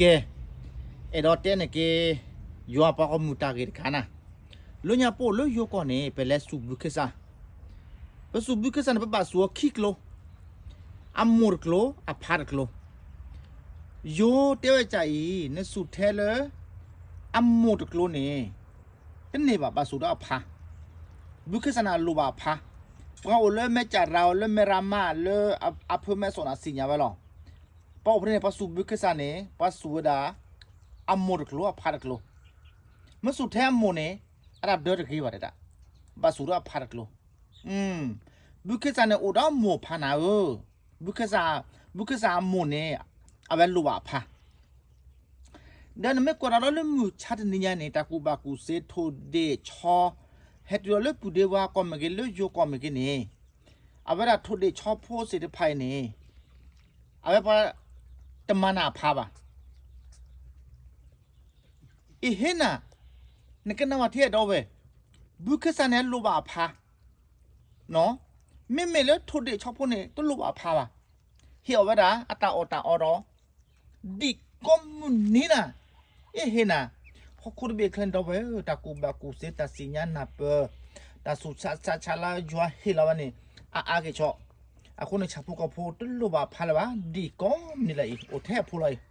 ကဲ, အဲၣ်ဒိးတဲန့ၣ်က့ၤ ယွၤပှၤဂီၢ်မုၢ်တၢ်ဂ့ၢ်တခါနၤ, လၢညါပအိၣ်လၢယိၤကီၢ်န့ၣ် ပလဲၤစူၢ်ဘုခ့စၢ်, ပစူၢ်ဘုခ့စၢ်န့ၣ် ပဘၣ်စူၢ်အီၤခံကျိၤ, အမိၢ်တကျိၤ အဖါတကျိၤ. ယိၤတဲဝဲဒ်အံၤ, နစူၢ်ထဲလၢ အမိၢ်တကျိၤန့ၣ် တန့ၢ်ဘၣ် ဘၣ်စူၢ်ဒီးအဖါ, ဘုခ့စၢ်န့ၣ်အလိၣ်ဘၣ်အဖါ, ပှၤအိၣ်လၢမဲာ်ကၠၣ်ရၤ အိၣ်လၢမဲာ်ရၤမး လၢအဖၢမဲာ်စီၣ်န့ၣ် သ့ၣ်ညါဝဲလီၤ. ပှၤအိၣ်ဖဲန့ၣ် ပှၤစူၢ်ဘုခ့စၢ်န့ၣ် ပှၤစူၢ်ဝဲဒၣ် အမိၢ်တကျိၤအဖါတကျိၤ, မ့ၢ်စူၢ်ထဲအမိၢ်န့ၣ် အတၢ်ဒၢတဂ့ၤဘၣ်တဲဒၣ်, ဘၣ်စူၢ်ဒီးအဖါတကျိၤ. ဘုခ့စၢ်န့ၣ် အိၣ်ဒီးအမိၢ်အဖါနၤဧၢ, ဘုခ့စၢ်အမိၢ်န့ၣ် အဝဲလိၣ်ဘၣ်အဖါ ဒီးနမ့ၢ်ကွၢ်ဒီးလၢမုၢ်ဆါတနံၤညါန့ၣ် တၢ်ကူၣ်ဘၣ်ကူၣ်စ့ထိၣ်ဒ့ၣ်ဆီ, ဟဲတုၤလီၤလၢပုၢ်ဒ့ဝါကီၢ်မ့ၢ်ဂ့ၤ လၢယိၤကီၢ်မ့ၢ်ဂ့ၤန့ၣ်, အဝဲဒၣ်ထိၣ်ဒ့ၣ်ဆီဖိသ့ၣ်တဖၣ်အံၤန့ၣ်, အဝဲပှၤတမၤနၤအဖါဘၣ်. အ့ဟ့နၤ, နကနၣ်ဝဲထံအဲၣ်ဒိးဝဲ, ဘုခ့စၢ်န့ၣ်လိၣ်ဘၣ်အဖါ, မ့မ့ၢ်လၢထိၣ်ဒ့ၣ်ဆီဖိန့ၣ် တလိၣ်ဘၣ်အဖါဘၣ်. ဟ့ၣ်အီၤဝဲဒၣ်အတၢ်အီၣ်တၢ်အီဒီး ဒ်ကိးမုၢ်နံၤနၤ, အ့ဟ့နၤ, ဟီၣ်ခိၣ်တဘ့ၣ်ချၢန့ၣ်ဒီးဝဲ တၢ်ကူၣ်ဘၣ်ကူၣ်စ့ တၢ်သ့ၣ်ညါနၢ်ပၢၢ်, တၢ်ဆူးဆါဆါဆါလၢယွၤဟ့ၣ်လီၤဝဲန့ၣ် အါအါဂ့ၤဆီ, အဃိန့ၣ် ဆၣ်ဖိကီၢ်ဖိတလိၣ်ဘၣ်ဖါလၢၤဘၣ်, ဒ်ကိးမုၢ်နံၤလၢအံၤ အိၣ်ထဲအဖိလီၤအံၤ.